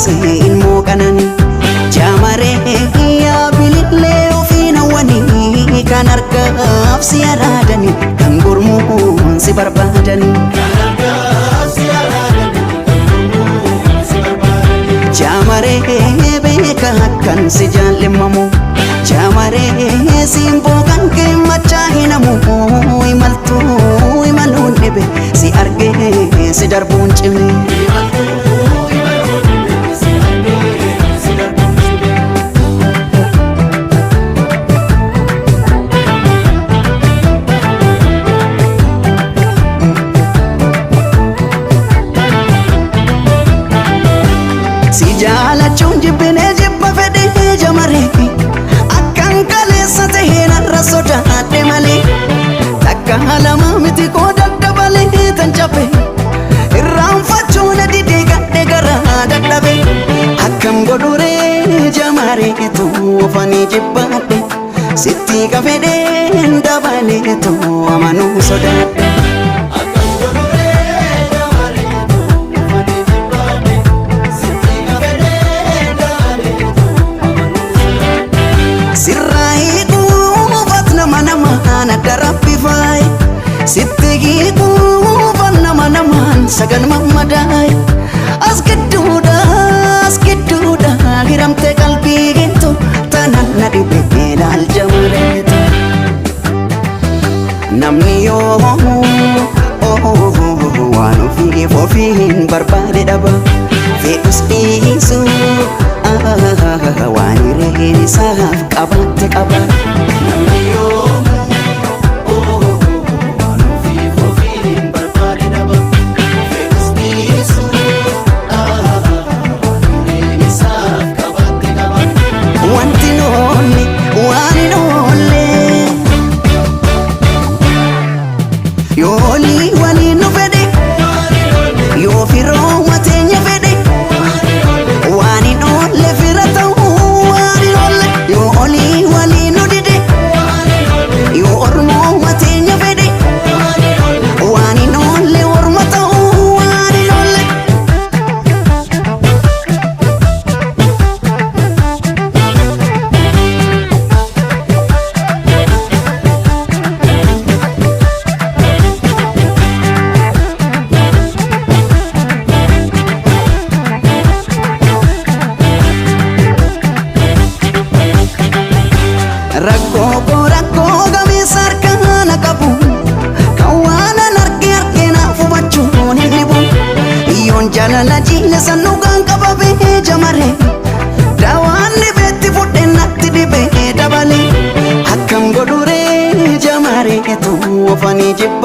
deessee ilmoo qananii. Jaamaree yaa bilillee ofiin hawwanii kan argaaf si araadanii kan gurmuun si barbaadanii. Jaamaree beeka akkan si jaallimamu Jaamaree simboo kan kee machaa hinamu imaltuu imaluun dhibe si argee si darbuun cime. Si jaalachuun jibbinee jibba fedhee jamaree akkan kaleessa tahee narra sodaadhe malee takka lama miti koo daddabalee tan cabe irraanfachuu na didee gadhe garaa dadhabe akkam godhuree jamareetu ofanii jibbaadhe sitti kafedheen dabaleetu amanuu sodaadhe. Sirraa hiikuufat nama namaan adda rabbi faaye sitti hiikuufat nama namaan sagal mammadaa'e as gidduudha as gidduudha hiramte qalbii geettu tanan na dhibe ilaal jamareetu. Namni yoo waan ofiif ofiin barbaade dhaba fedhus dhiisu waan hireen isaaf qabaatte qaba. Namni yoomuu waan ofiif ofiin barbaade dhaba. Fedhus dhiisu waan hireen isaaf qabaatte qaba. Wanti noonni waan hin oolle yoo olii waliin nu fedhe yoo firooma teenya fedhe waan hin oolle fira ta'uu waan hin oolle yoo olii waliin nu dide yoo ormooma teenya fedhe waan hin oolle orma ta'uu waan hin oolle. Rakkoo koo rakkoo gameessa harkaa na qabu kan waan an arge arge naaf hubachuun hin dhibu Iyyoon jaalala jiile san dhugaan qabamee jamare daawaan dhibeetti fudhe natti dhibee dabale akkam godhuree jamareetu ofanii jibba.